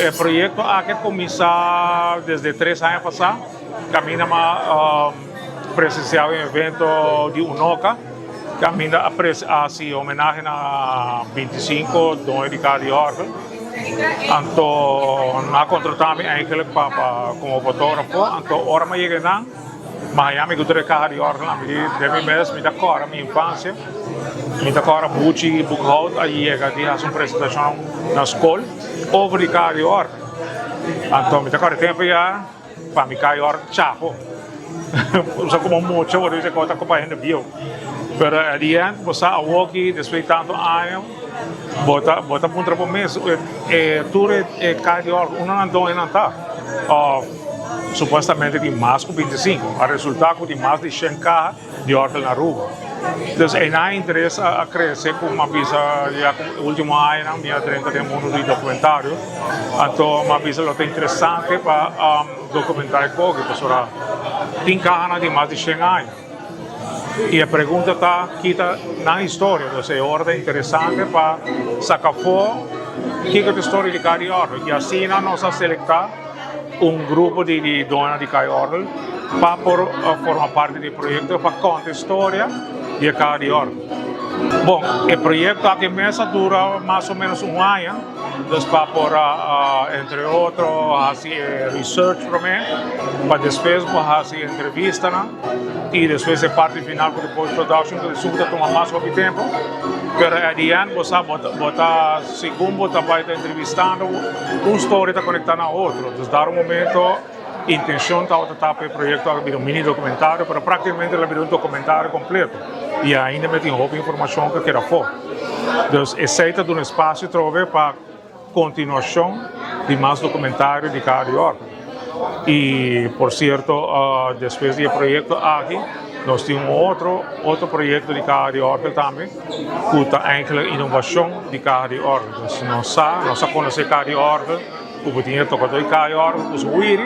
E proyecto aki a cuminsa desde 3 aña pasa. Caminda m'a presencia un evento di UNOCA. Caminda a haci homenahe na 25 doño di caha di orgel. Anto, nan a contrata mi eigenlijk pa como fotografo. Anto, ora m'a yega nan, Miami cu tur caha di orgel, ami di mi mes, mi ta corda mi infancia. Mi ta corda Buchi Boekhout a yega di haci un presentacion na scol over di caha di orgel. Anto, mi ta corda tempo ya, pa mi caha di orgel chapo. Usa como mucho, bo dice cu ta pa hende bieu. Pero at the end, bo sa awoki, despues di tanto aña, bo ta puntra bo mes, tur e caha di orgel, unda nan doño nan ta? Supuestamente tin mas cu 25. A resulta cu tin mas di 100 caha di orgel na Aruba. Dus e nan interes a crece cu m'a bisa ya cu ultimo aña mi a drenta den mundo di documentario. Anto m'a bisa lo ta interesante pa documenta e cos, pasobra tin caha di mas di 100 aña. Y e pregunta ta kico ta nan historia. Anto, e ora interesante pa saca afo kico ta e historia di caha di orgel. Y asina nos a selecta un grupo di doño di caha di orgel pa por forma parti di e proyecto pa conta e historia di caha di orgel. Bon, e proyecto aki mes a dura mas o menos un aña, dus pa por, entre otro, haci research pa mi, pa despues haci entrevista, no? Y despues e parti final cu post-production, cu ta tuma mas poco tempo. Pero at the end, bo ta, segun bo ta bay entrevistando, un story ta conecta na otro. Anto, dado un momento, intencion ta ta pa e proyecto a bira un mini documentario, pero practicamente el a bira un documentario completo. Y ainda mi tin hopi informacion cu keda afo. Anto, esey ta un espacio trobe pa continuacion di mas documentario di caha di orgel. Y, por cierto, despues di e proyecto aki, nos tin un otro proyecto di caha di orgel tambe, cu ta eigenlijk innovacion di caha di orgel. Anto, nos a conoce caha di orgel, cu tin tocado di caha di orgel, cu su wiri,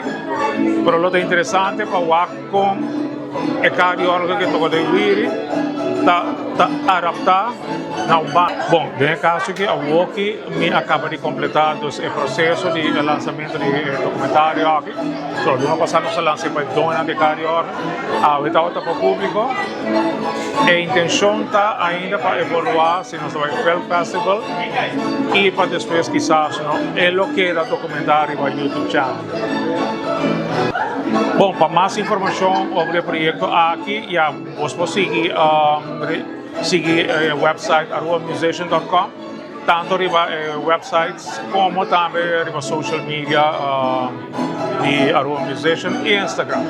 pero lo ta interesante pa wak con e caha di orgel cu toca di wiri, ta adapta na un banda. Bon, den e caso cu awoki mi a caba di completa dus e proceso di lansamento di documentario aki. So, luna pasa nos a lansa pa doño di caha di orgel. Awe ta pa publico. E intencion ta ainda pa evalua si nos bay Film Festival y pa despues kisas, no, e lo keda documenta riba YouTube channel. Bon, pa mas informacion over e proyecto aki, ya, bo por sigui e website arubamusician.com, tanto riba websites como tambe riba social media di Aruba Musician y Instagram.